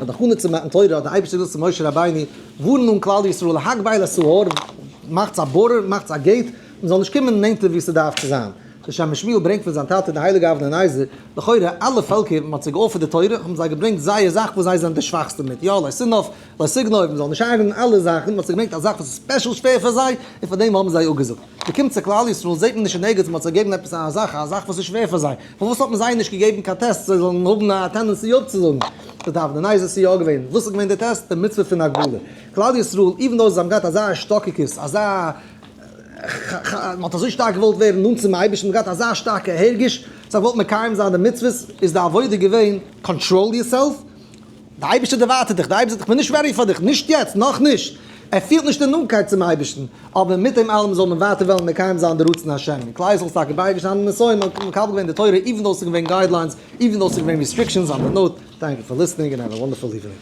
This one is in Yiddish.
ביי די הכנה צו מתן תורה האט דער אייבערשטער געזאגט צו משה רבינו, ווארן אן כלל ישראל, הגבל את ההר, מאכטס א border, מאכטס א gate, מען זאל נישט קומען נענטער ווי ס'דארף צו זיין. דער שם משמואל ברענגט פון זיין טאטע דער הייליגער אבני נזר, לכאורה אלע פעלקער ווען מען האט זיי געאפערט די תורה האבן זיי געברענגט זייער זאך וואס זיי זענען די שוואכסטע מיט, יא לא תנאף, לא תגנוב, מען זאל נישט הרג'נען, אלע זאכן, מען האט זיי געברענגט א זאך וואס איז special שווער פאר זיי, און פאר דעם האבן זיי אפגעזאגט. מען קומט צו כלל ישראל זעט מען נישט אין ערגעץ מען האט זיי געגעבן עפעס א זאך, א זאך וואס איז שווער פאר זיי, פארוואס האט מען זיי נישט געגעבן קיין טעסט זיי זאלן האבן א tendency אפצוזאגן? זאגט דער אבני נזר ס'איז יא געווען, וואס איז געווען די טעסט? די מצוה פון הגבלה. כלל ישראל, even though זיי האבן געהאט אזא השתוקקות, אזא. מען האט אזוי שטארק געוואלט ווערן נאנט צום אייבערשטן, מען האט געהאט אזא שטארקע הרגש, זיי געוואלט מקיים זיין די מצוות, איז די עבודה געווען control yourself, די אייבערשטער דערווייטערט דיך, די אייבערשטער זאגט איך בין נישט ready פאר דיך, נישט יעצט, נאכנישט, ער פילט נישט די נאנטקייט צום אייבערשטן, אבער מיט דעם אלעם זאל מען ווייטער וועלן מקיים זיין די רצון השם, און כלל ישראל איז טאקע בייגעשטאנען נסיון, מען האט מקבל געווען די תורה even though ס'איז געווען guidelines, even though ס'איז געווען restrictions, on that note, thank you for listening and have a wonderful evening.